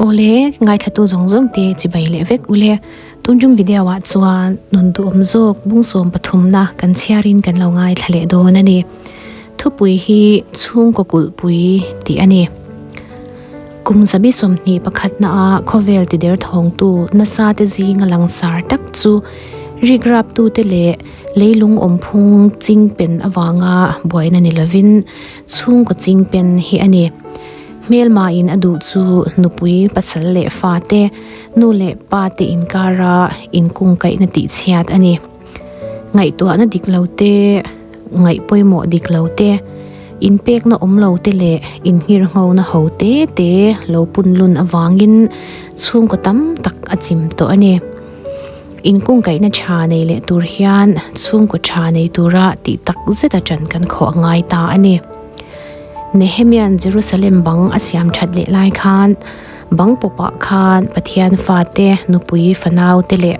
Awle, ngaithlatu zawng zawng te chibai leh vek ule. Tunjung video ah chuan nun duhawm zawk bungsawm pathumna kan chhiarin kan lo ngaithla leh dawn a ni. Thupui hi chhungkaw kulhpui tih a ni. Kum zabi 21 a khawvel tider thawngtu nasa te zinga langsar tak chu rikraptute leh leilung awmphung chingpen avanga buaina ni lovin chhungkaw chingpen hi a ni. Hmelma in a duh chu nupui pasal leh fa te, nu leh pa te inkara inkungkaihna tihchhiat a ni. Ngaihtuahna dik lo te, ngaih pawimawh dik lo te, inpekna awm lo te leh inhirnghona ho te te lo punlun avangin chhungkaw tam tak a chim tawh a ni. Inkungkaihna tha nei leh tur hian chhungkaw tha nei tura tih tak zeta ṭan kan khawh a ngai ta a ni. Nehemia'n Jerusalem bang a siam that leh lai khan bang pawpah khan Pathian fate, nupui fanau te leh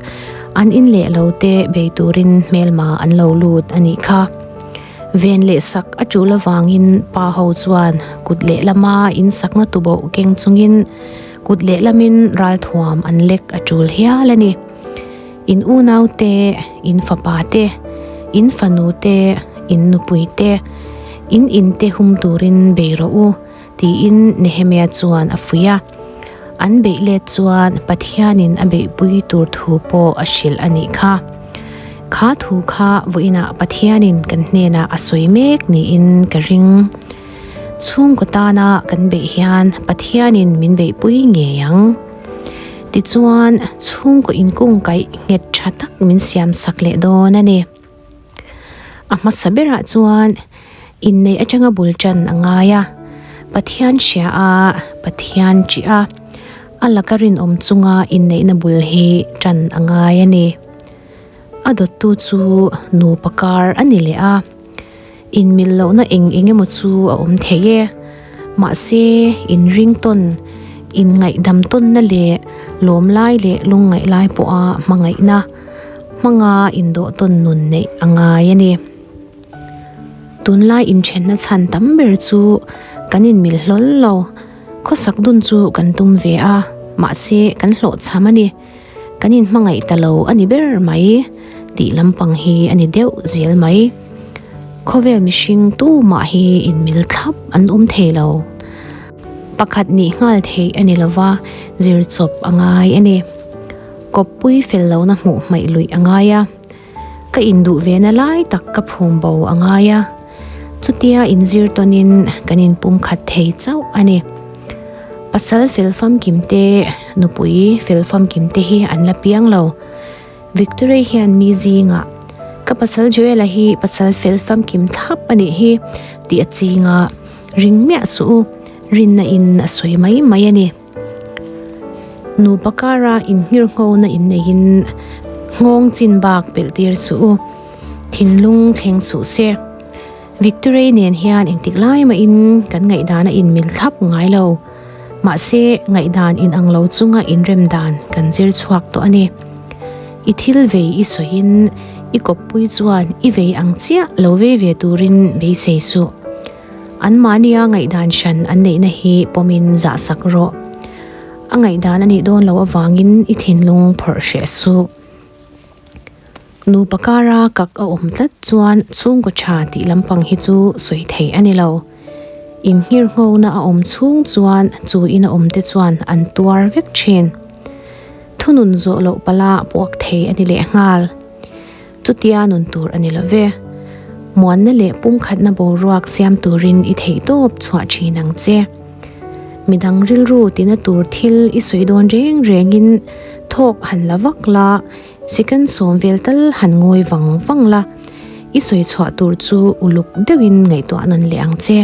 an in leh lo te bei turin hmelma an lo lut a nih kha. Ven leh sak a tul avangin pa ho chuan kut lehlama in sakna tuboh keng chungin kut lehlamin ralthuam an lek a tul hial a ni. In unau te, in fapa te, in fanu te, in nupui te, in in te hum turin bei rawh u, tiin Nehemia chuan a fuih a. An beih let chuan Pathianin a beihpui tur thu pawh a hrilh a nih kha. Kha thu kha vawiinah Pathianin kan hnenah a sawi mek niin ka ring. Chhungkaw tana kan beih hian Pathianin min beihpui ngei ang. Tichuan, chhungkaw inkungkaih nghet tha tak min siamsak leh dawn a ni. A hmasa berah chuan inneih atanga bul tan a ngai a, Pathian hria a, Pathian ṭih a, a laka rinawm chunga inneihna bul hi tan a ngai a ni. A dawttu chu nupa kar a ni leh a, inmil lohna eng eng emaw chu a awm thei e. Mahse, inring tawn, inngaihdam tawnna leh lawm lai leh lungngaih lai pawha hmangaihna hmanga indawh tawn nun neih a ngai a ni. Tunlai inthenna chhan tam ber chu kan inmil hlawl lo. Khawsak dun chu kan tum ve a, mahse kan hlawhchham a ni. Kan inhmangaih ta lo a ni ber mai tih lampang hi a ni deuh zel mai. Khawvel mihring tumah hi inmil thlap an awm thei lo. Pakhat nih nghal theih a ni lova, zir chawp a ngai a ni. Kawppui fel lohna hmuh hmaih luih a ngai a, ka induh ve na lai tak ka phum bo a ngai a, chutia inzir tawnin kan inpumkhat thei chauh a ni. Pasal fel famkim te, nupui fel famkim te hi an la piang lo. Victory hian mi zingah, Ka pasal Joel-a hi pasal fel famkim thlap a nih hi tih a ching a, ring miah suh u, rinna in a sawi mai mai a ni. Nupa kara inhngirhnghona inneihin nghawng chin bak pelh tir suh u, thinlung thleng suh se. Victory nen hian engtik lai mahin kan ngaihdan a inmil thlap ngai lo. Mahse, ngaihdan inang lo chunga inrem dan kan zir chhuak tawh a ni. I thil vei i sawiin i kawppui chuan i vei ang chiah lo vei ve turin beisei suh. Anmahnia ngaihdan hran an neihna hi pawmin zahsak rawh. A ngaihdan a nih dawn loh avangin i thinlung phawrh hreh suh. Nupa kara kak a awm tlat chuan chhungkaw tha tih lampang hi chu sawi theih a ni lo. Inngirnghona a awm chhung chuan chu ina awmte chuan an tuar vek thin. Thunun zawh loh pala puak thei a ni lehnghal. Chutia nun tur a ni lo ve. Muanna leh pumkhatna boruak siam turin i theihtawp chhuah thin ang che. Midang rilru tina tur thil i sawi dawn reng rengin thawk han la vak la, second sawm vel tal han ngawi vang vang la, i sawi chhuah tur chu uluk deuhin ngaihtuah nawn leh ang che.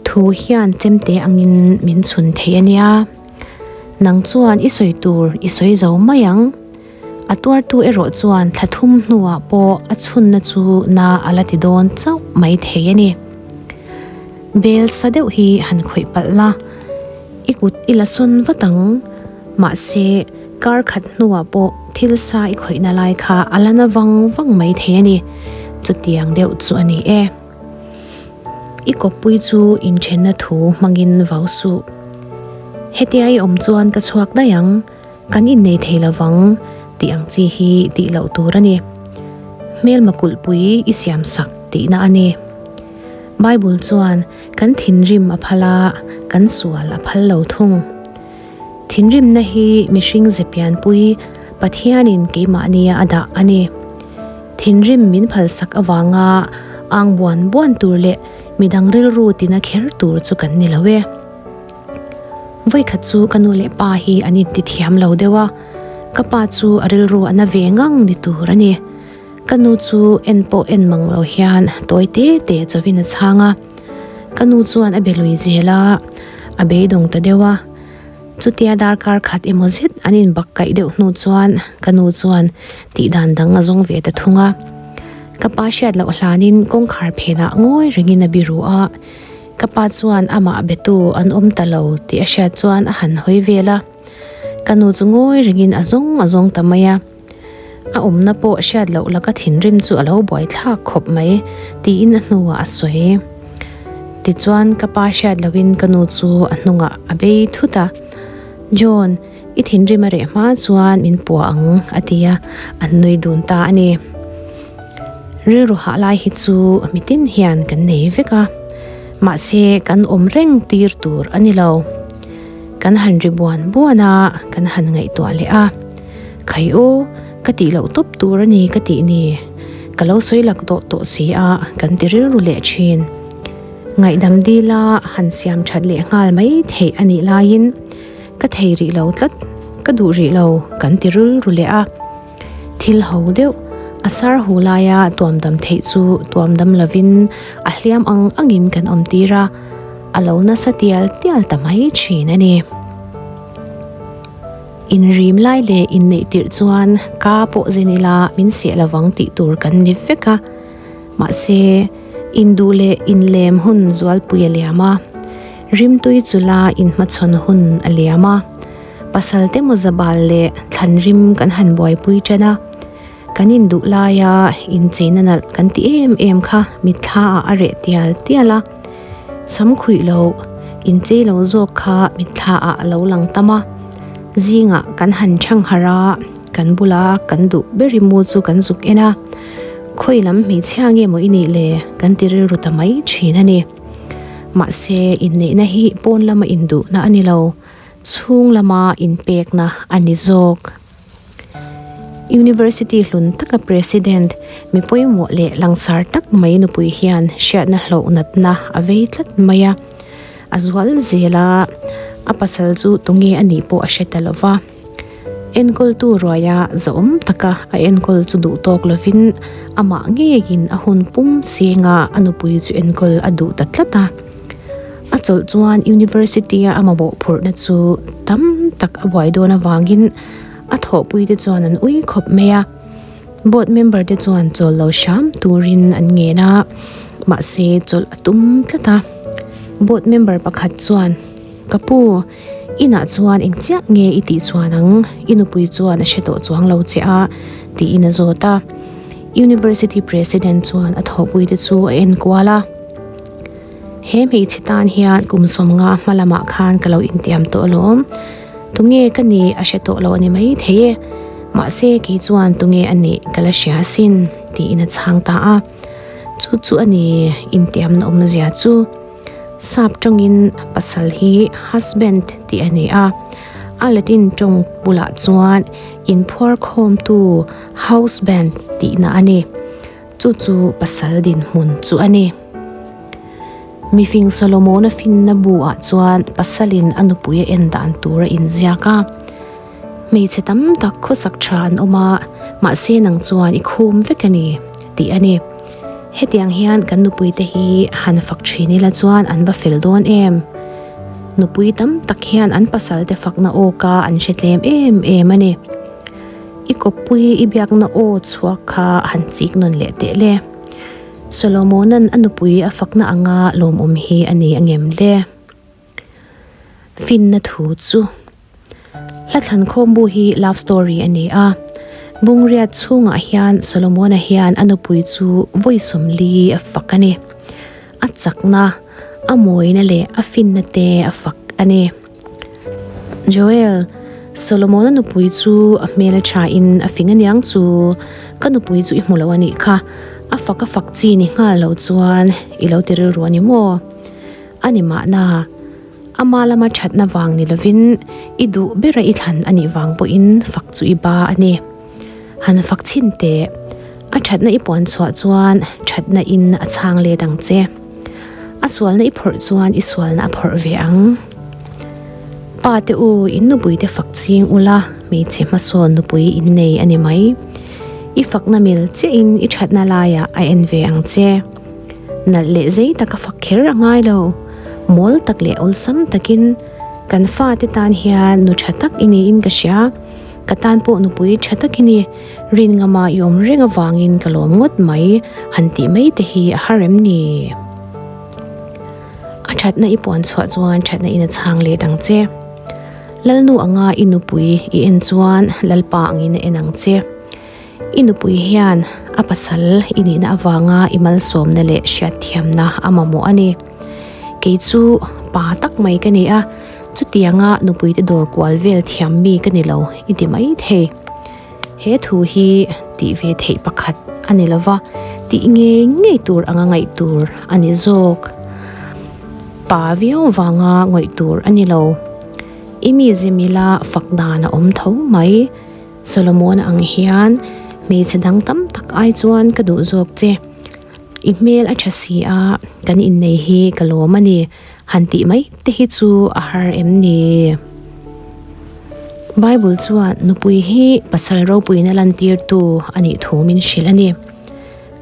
Thu hian chemte angin min chhun thei a nia. Nang chuan i sawi tur i sawi zo mai ang. A tuartu erawh chuan thla thum hnuah pawh a chhunna chu na a la ti dawn chauh mai thei a ni. Bel sa deuh hi han khawih palh la, i kut i la sawn vat ang. Mahse, kar khat hnuah pawh thil sa i khawihna lai kha a la na vang vang mai thei a ni. Chutiang deuh chu a ni e. I kawppui chu inthenna thu hmangin vau suh. Hetia i awm chuan ka chhuak daih ang, kan innei thei lovang tih ang chi hi tih loh tur a ni. Hmelma kulhpui i siam sak tihna a ni. Bible chuan kan thinrim a phal a, kan sual a phal lo thung. Thinrimna hi mihring ze pianpui Pathianin keimahnia a dah a ni. Thinrim min phalsak avanga ang buan buan tur leh midang rilru tina kher tur chu kan ni lo e. Vawikhat chu ka nu leh pa hi an inti thiam lo deuh a, ka pa chu a rilru a na ve ngang ni tur a ni. Ka nu chu en pawh en mang lo hian tawi te te chawin a chhang a. Ka nu chuan a be lui zel a, a beidawng ta deuh a. Chutia darkar khat emaw zet an inbak kaih deuh hnu chuan ka nu chuan tih dan dang a zawng ve ta thung a. Ka pa hriat loh hlanin kawngkhar phenah ngawi rengin a biru a. Ka pa chuan amah betu an awm ta lo tih a hriat chuan a han hawi vel a. Ka nu chu ngawi rengin a zawng a zawng ta mai a. A awmna pawh hriat loh laka thinrim chu a lo buaithlak khawp mai tiin a hnuah a sawi. Tichuan ka pa hriat lohin ka nu chu a hnungah a bei thut a, John, i thinrim a reh hma chuan min puah ang a ti a, an nui dun ta a ni. Rilru hah lai hi chu mitin hian kan nei vek a, mahse kan awm reng tir tur a ni lo. Kan han ri buan buan a, kan han ngaihtuah leh a. Khai aw, ka tih loh tawp tur a ni ka tih ni. Ka lo sawi lak tawh tawh si a, kan ti rilru leh thin. Ngaihdam dila han siam that leh nghal mai theih a nih laiin ka thei rih lo tlat, ka duh rih lo kan ti rilru leh a. Thil ho deuh, a sar hu laia tuamdam theih chu tuamdam lovin a hliam ang angin kan awm tir a, a lo nasa tial tial ta mai thin a ni. Inrim lai leh inneih tirh chuan ka pawh zin ila min seh lovang tih tur kan ni vek a, mahse induh leh inlem hun zualpui a liam a, rimtui chula inhmachhawn hun a liam a, pasal te mawzabal leh thlanrim kan han buaipui tan a, kan induh laia incheina nalh kan ti em em kha mitthla ah a reh tial tial a. Sam khuih lo, inchei lo zawk kha mitthla ah a lo lang tam a. Zingah kan han chhang harh a, kan bula kan duh beri mu chu kan zuk en a. Khawi lam hmeichhia nge maw i nih le? Kan ti rilru ta mai thin a ni. Mahse, inneihna hi pawn lama induhna a ni lo, chhung lama inpekna a ni zawk. University hlun taka President, mi pawimawh leh langsar tak mai nupui hian hriatna hlauh natna a vei tlat mai a. A zual zel a, a pasal chu tunge a nih pawh a hre ta lo va. Enkawltu ruaia zahawm taka a enkawl chu duh tawk lovin amah ngeiin a hun pum senga a nupui chu enkawl a duh ta tlat a. A chawlh chuan University-a a mamawh phurhna chu tam tak a buai dawn avangin a thawhpuite chuan an ui khawp mai a. Board member te chuan chawl lo hram turin an ngen a, mahse chawlh a tum tlat a. Board member pakhat chuan, Ka pu, inah chuan eng chiah nge i tih chuan ang? I nupui chuan a hre tawh chuang lo che a, tiin a zawt a. University President chuan a thawhpuite chu a enkual a. He hmeichhe tan hian kum sawmnga hma lamah khan ka lo intiam tawh alawm. Tunge ka nih a hre tawh lo a ni mai thei e. Mahse kei chuan tunge a nih ka la hria asin tiin a chhang ta a. Chu chu a ni intiamna awmzia chu. Sap tawngin pasal hi husband tih a ni a. A Latin tawng bulah chuan inphuar khawmtu houseband tihna a ni. Chu chu pasal dinhmun chu a ni. Mifing Solomona finna bu-ah chuan pasalin a nupui a en dan tur a inziak a. Hmeichhe tam tak khawsak tha an awm a, mahse nang chuan i khum vek a ni, tih a ni. Hetiang hian kan nupuite hi han fak thin ila chuan an va fel dawn em? Nupui tam tak hian an pasalte fakna awka an hre tlem em em a ni. I kawppui i biakna aw chhuak kha han chik nawn leh teh le. Solomona'n a nupui a fakna anga lawmawm hi a ni angem le? Finna thu chu. Hlathlan khawmbu hi love story a ni a. Bungriat chhungah hian Solomona hian a nupui chu vawi sawmli a fak a ni. A chakna, a mawina leh a finna te a fak a ni. Joel, Solomona nupui chu a hmel a tha in a fing aniang chu, ka nupui chu i hmu lo anih kha, a fak a fak chi ni nghal lo chuan i lo ti rilru a ni maw? A ni mahna, ama lama thatna vang ni lovin i duh bera i thlan anih vang pawhin fak chu i ba a ni. Han fak chhin teh, a thatna i puan chhuah chuan thatna in a chhang let ang che. A sualna i phawrh chuan i sualna a phawrh ve ang. Pa te u, in nupui te fak ching ula, hmeichhe hmasawn nupui in nei a ni mai. I fakna mil chiah in i thatna laiah a en ve ang che. Nalh leh zei taka fak kher a ngai lo. Mawl tak leh awlsam takin kan fate tan hian nu tha tak i niin ka hria. Ka tan pawh nupui tha tak i ni. Rin ngama i awm reng avangin ka lawm ngawt mai, han tih mai te hi a har em ni? A thatna i puan chhuah chuan thatna in a chhang let ang che. Lalnu anga i nupui i en chuan Lalpa angin a en ang che. I nupui hian a pasal i nihna avanga i malsawmna leh hriatthiamna a mamawh a ni. Kei chu pa tak mai ka ni a, chutianga nupuite dawr kual vel thiam mi ka ni lo i ti mai thei. He thu hi tih ve theih pakhat a ni lova, tih ngei ngei tur anga ngaih tur a ni zawk. Pa viau vanga ngawih tur a ni lo. I mize mila fak dan a awm tho mai. Solomon ang hian hmeichhe dang tam tak ai chuan ka duh zawk che. I hmel a tha si a, kan innei hi ka lawm a ni. Han tih mai te hi chu a har em ni? Bible chuan nupui hi pasal ropuina lantirtu a nih thu min hrilh a ni.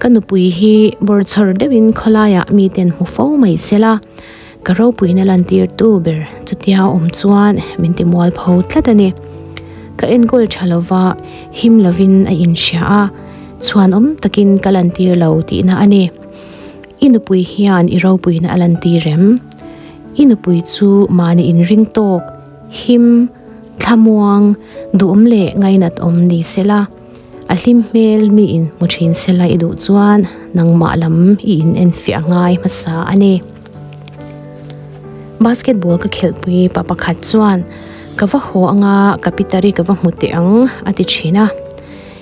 Ka nupui hi bawrchhawr deuhin khawlaiah miten hmu fo mai sela, ka ropuina lantirtu ber chutia awm chuan min ti mualpho tlat a ni. Ka enkawl tha lova him lovin a inhria a, chhuanawm takin ka lantir lo tihna a ni. I nupui hian i ropuina a lantir em? I nupui chu mahni inring tawk, him, thlamuang, duhawm leh ngainat awm ni sela, a hlim hmel mi in hmu thin sela i duh chuan nangmah lam i in enfiah ngai hmasa a ni. Basketball ka khelhpui pa pakhat chuan ka va haw anga ka pitari ka va hmu teh ang a ti thin a.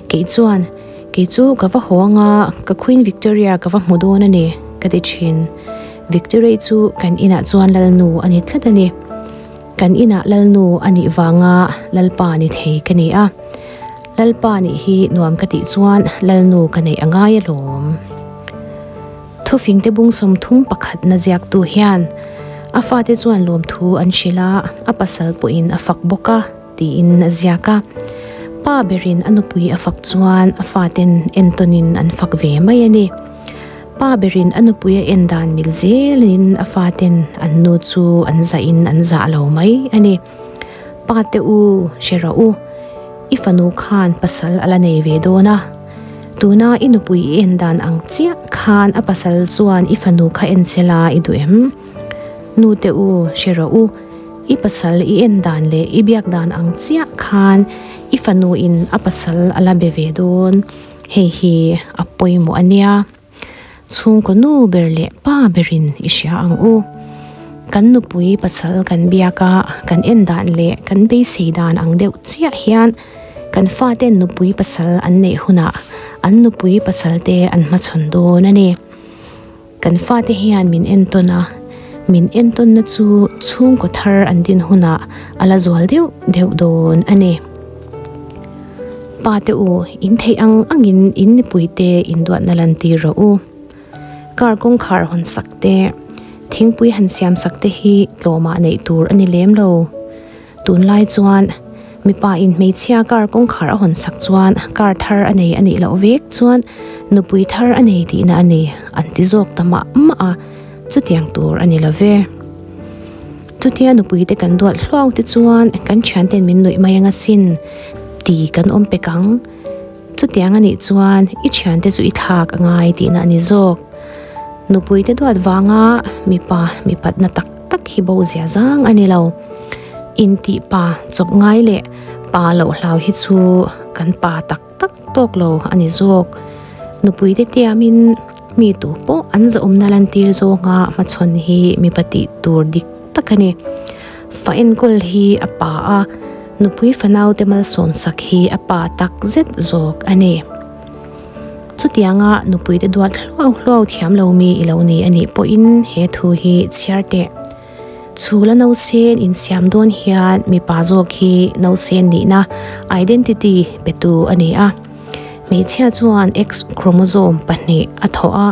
Kei chuan Kei chu ka va haw anga ka Queen Victoria ka va hmu dawn a ni, ka ti thin. Victoria chu kan inah chuan Lalnu a ni tlat a ni. Kan inah Lalnu a nih vanga Lalpa ni thei ka ni a. Lalpa nih hi nuam ka tih chuan Lalnu ka neih a ngai alawm. Thufingte bung 31 na ziaktu hian a fate chuan lawmthu an hrilh a, a pasal pawhin a fak bawk a. Tiin a ziak a. Pa berin a nupui a fak chuan a faten entawnin an fak ve mai a ni. Pa berin a nupui a en dan mil zelin a faten an nu chu an zahin an zah lo mai a ni. Pa te u, hre rawh u, i fanu khan pasal a la nei ve dawn a. Tuna i nupui i en dan ang chiah khan a pasal chuan i fanu kha en che la i duh em? Nu te u, hre rawh u. I pasal i en dan leh i biak dan ang chiah khan i fanu in a pasal a la be ve dawn, hei hi a pawimawh a nia. Chhungkaw nu ber leh pa berin i hria ang u. Kan nupui pasal kan biak a, kan en dan leh kan beisei dan ang deuh chiah hian kan faten nupui pasal an neih hunah an nupui pasal te an hmachhawn dawn a ni. Kan fate hian min entawn a, min entawnna chu chhungkaw thar an din hunah a la zual deuh deuh dawn a ni. Pa te u, in theih ang angin in mipuite induatna lantir rawh u. Car kawngkhar hawn sak te, thingpui han siam sak te hi tlawmah neih tur a ni lem lo. Tunlai chuan mipa in hmeichhia car kawngkhar a hawn sak chuan car thar a nei a nih loh vek chuan nupui thar a nei tihna a ni an ti zawk ta mah mah a, chutiang tur a ni lo ve. Chutia nupui te kan duat hluau te chuan kan thianten min nuih mai anga sin ti kan awm pek ang. Chutiang a nih chuan i thiante chu i thlak a ngai tihna a ni zawk. Nupui te duat vanga mipa mipatna tak tak hi bo zia zang a ni lo. Intih pa chawp ngai leh pa loh hlau hi chu kan pa tak tak tawk lo a ni zawk. Nupui te tiamin mi tu pawh an zahawmna lantir zawnga hmachhawn hi mipa tih tur dik tak a ni. Fa enkawl hi a pa a, nupui fanaute malsawmsak hi a pa tak zet zawk a ni. Chutianga nupuite duat hluau hluau thiam lo mi i lo ni a nih pawhin he thu hi chhiar teh. Chhula nausen insiam dawn hian mipa zawk hi nausen nihna, identity, petu a ni a. Hmeichhia chuan X chromosome pahnih a thawh a,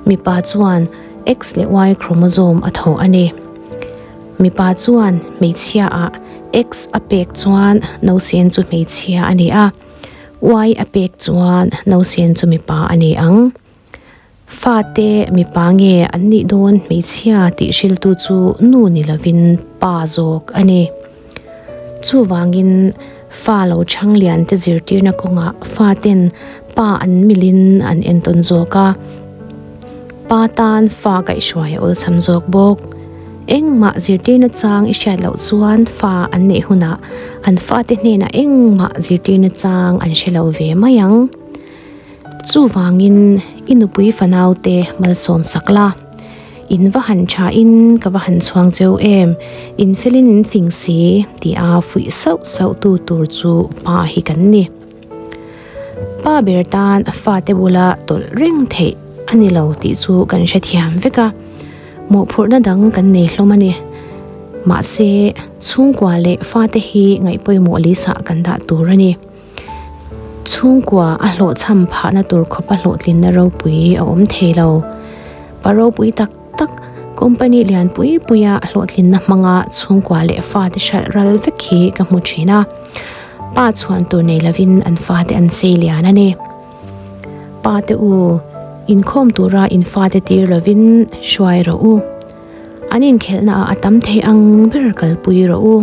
mipa chuan X leh Y chromosome a thawh a ni. Mipa chuan hmeichhia ah X a pek chuan nausen chu hmeichhia a ni a, Y a pek chuan nausen chu mipa a ni ang. Fate mipa nge an nih dawn hmeichhia tih hriltu chu nu ni lovin pa zawk a ni. Chuvangin fa lo chhang lian te zirtirna kawngah faten pa an milin an entawn zawk a, pa tan fa kaihhruai a awlsam zawk bawk. Engmah zirtirna chang i hriat loh chuan fa an neih hunah an fate hnenah engmah zirtirna chang an hre lo ve mai ang. Chuvangin i nupui fanaute malsawm sak la, In va han tha in ka va han chhuang cheu em, in felin in fing si tia fuih sauh sauh tu tur chu pa hi kan ni. Pa ber tan fate bula tawlh reng theih a ni lo tih chu kan hrethiam vek a, mawhphurhna dang kan nei hlawm a ni. Mahse, chhungkua leh fate hi ngaihpawimawh lisah kan dah tur a ni. Chhungkua a hlawhchham phahna tur khawpa hlawhtlinna ropui a awm thei lo. Pa ropui tak tak, company lian pui puia hlawhtlinna hmanga chhungkua leh fate hralh ral vek hi ka hmu thin a. Pa chhuan tur nei lovin an fate an sei lian a ni. Pa te u, inkhawm tura in fate tir lovin hruai rawh u. An inkhelhnaah a tam thei ang ber kalpui rawh u.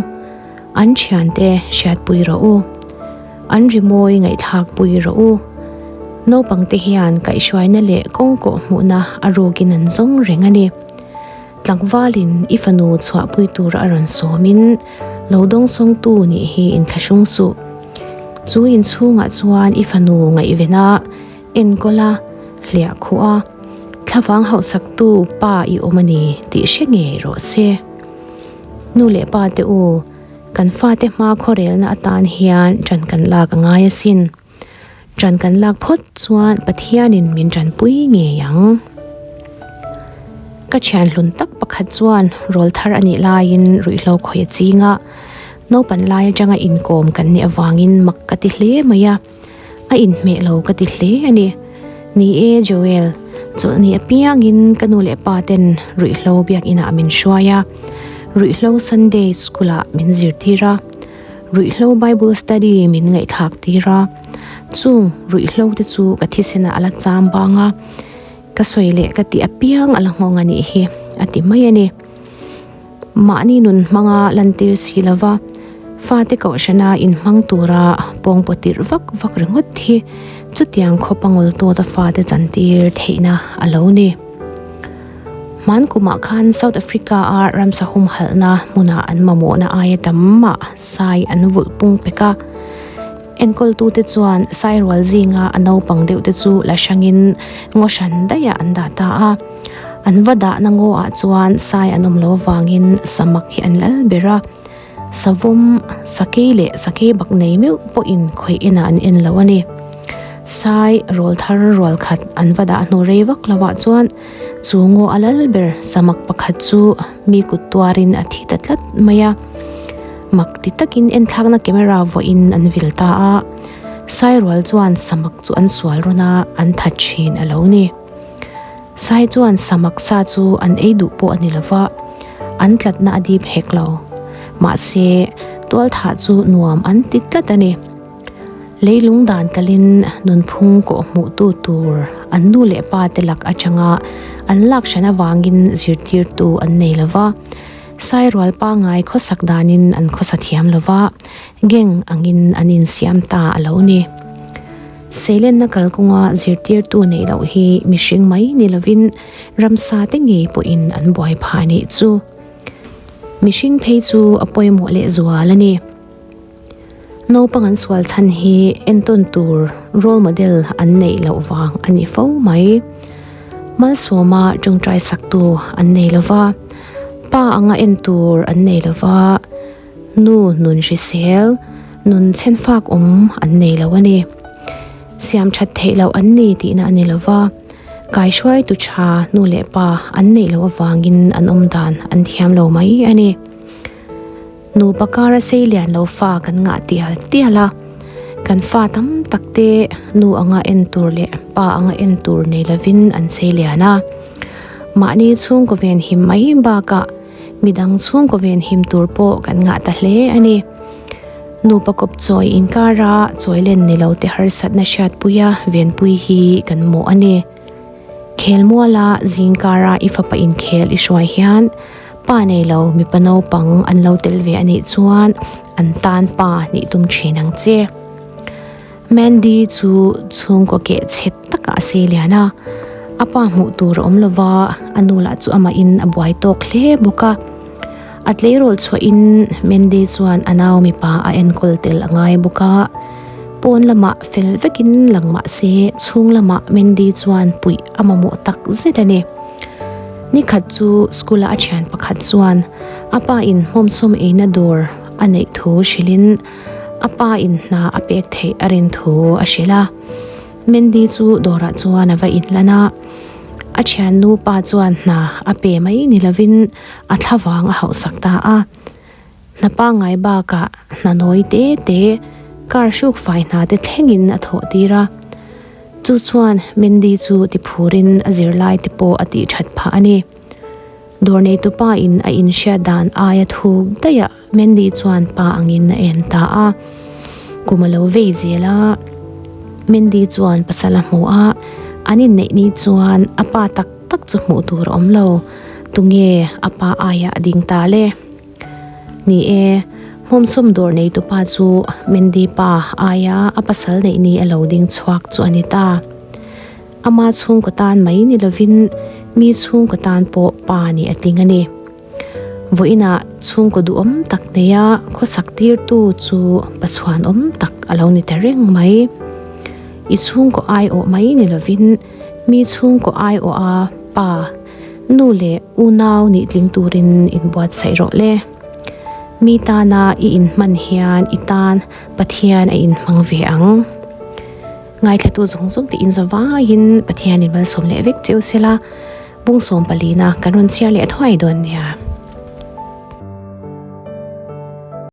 An thiante hriatpui rawh u. An rimawi ngaihthlakpui rawh u. Naupangte hian kaihhruaina leh kawngkawh hmuhna a rukin an zawng reng a ni. Tlangvalin i fanu chhuahpui tura a rawn sawmin lo dawngsawngtu nih hi inthlahrung suh. Chu inchhungah chuan i fanu ngaihvena enkawl a, hliah khuh a, thlavang hauhsaktu pa i awm a ni tih hre ngei rawh se. Nu leh pa te u, kan fate hma khawrelna atan hian ṭan kan lak a ngai asin. Ṭan kan lak phawt chuan Pathianin min ṭanpui ngei ang. Ka ṭhian hlun tak pakhat chuan rawl thar a nih laiin ruihhlo khawih a ching a, naupan lai aṭanga inkawm kan nih avangin mak ka ti hle mai a. A inhmeh lo ka ti hle a ni. Ni e Joel, chawlhni apiangin ka nu leh pa ten ruihhlo biakinah min hruai a, ruihhlo Sunday school ah min zirtir a, ruihhlo Bible study min ngaihthlak tir a, chung ruihhlo te chu ka thisenah a la cham bang a, ka sawi leh ka tih apiang a la nghawng a nih hi a ti mai a ni. Mahni nun hmanga lantir si lova, fate kohhrana inhmang tura pawngpaw tirh vak vak ringawt hi chutiang khawpa ngawl tawta fate chantir theihna a lo ni. Hman kumah khan South Africa-a ramsa humhalhna hmuna an mamawhna aia tam mah sai an vulh pung pek a. Enkawltute chuan sai rual zinga a naupang deuhte chu la hrangin ngaw hran daihah an dah ta a. An va dahna ngaw ah chuan sai an awm lo avangin samak hi an lal ber a, savawm, sakei leh sakei bak nei meuh pawhin khawih enah an en lo a ni. Sai rawl thar rual khat an va dah hnu rei vak lo ah chuan chu ngaw a lal ber samak pakhat chu mi kut tuarin a thi ta tlat mai a. Mak ti takin enthlakna camera vawiin an vil ta a, sai rual chuan samak chu an sual rawn a, an that thin a lo ni. Sai chuan samak sa chu an ei duh pawh a ni lo va, an tlatna a dip hek lo. Mahse, tualthah chu nuam an ti tlat a ni. Leilung dan kalin nunphung kawh hmuhtu tur an nu leh pa te lak atanga an lak hran avangin zirtirtu an nei lo va, sai rual pangngai khawsak danin an khawsa thiam lo va, gang angin an insiam ta a lo ni. Seilenna kalkawnga zirtirtu neih loh hi mihring mai ni lovin ramsa te ngei pawhin an buai phah nih chu. Mihring phei chu a pawimawh leh zual a ni. Naupang an sual chhan hi entawn tur role model an neih loh vang a ni fo mai. Malsawma tawngtai saktu an nei lova. Pa anga en tur an nei lo va, nu nun hrisel, nun chhenfak awm an nei lo a ni. Siam that theih loh an ni tihna a ni lo va, kaihruaitu tha nu leh pa an neih loh avangin an awm dan an thiam lo mai a ni. Nupa kara sei lian lo fa kan ngah tial tial a, kan fa tam tak te nu anga en tur leh pa anga en tur nei lovin an sei lian a. Mahni chhungkaw ven him mai bakah midang chhungkaw ven him tur pawh kan ngah ta hle a ni. Nupa kawp chawi inkara chawi len ni lo te harsatna hriatpuia venpui hi kan mawh a ni. Khelmuala zingkara i fapa inkhel i hruai hian Pa nei lo mipa naupang an lo tel ve a nih chuan an tan pa nih tum thin ang che. Mandy chu chhungkaw keh chhet takah a sei lian a, a pa hmuh tur a awm lo va, a nu lah chu amahin a buai tawk hle bawk a. A tleirawl chhuahin Mandy chuan a nau mipa a enkawl tel a ngai bawk a, pawn lamah fel vekin lang mah se chhung lamah Mandy chuan puih a mamawh tak zet a ni. Nikhat chu school-a a thian pakhat chuan a pa in hmawmsawm eina dawr a neih thu hrilhin a pa in hna a pek theih a rin thu a hrilh a. Mandy chu dawrah chuan a va inlan a, a thiannu pa chuan hna a pe mai ni lovin a thlavang a hauhsak ta a. Hna pangngai bakah hna nawi te te, car hruk fai hna te thlengin a thawh tir a. Chu chuan Mandy chu tiphurin a zirlai te pawh a tih that phah a ni. Dawr neitupa in a inhriat dan aia thuk daih ah Mandy chuan pa angin a en ta a. Kum a lo vei zel a, Mandy chuan pasal a hmu a, an inneih ni chuan a pa tak tak chu hmuh tur a awm lo. Tunge a pa aiah a ding ta le? Ni e, hmawmsawm dawr neitupa chu Mandy pa aia a pasal neih ni a lo ding chhuak chu a ni ta. Ama chhungkaw tan mai ni lovin mi chhungkaw tan pawh pa nih a tling a ni. Vawiinah chhungkaw duhawm tak neia khawsak tirtu chu pachhuanawm tak a lo ni ta reng mai. I chhungkaw aiawh mai ni lovin mi chhungkaw aiawha pa, Nu leh unau nih tling turin inbuatsaih rawh le. Mi tana i inhman hian i tan Pathian a inhmang ve ang. Ngaithlatu zawng zawng te in zavaiin Pathianin malsawm leh vek cheu sela, bungsawm palina kan rawn chhiar leh thuai dawn nia.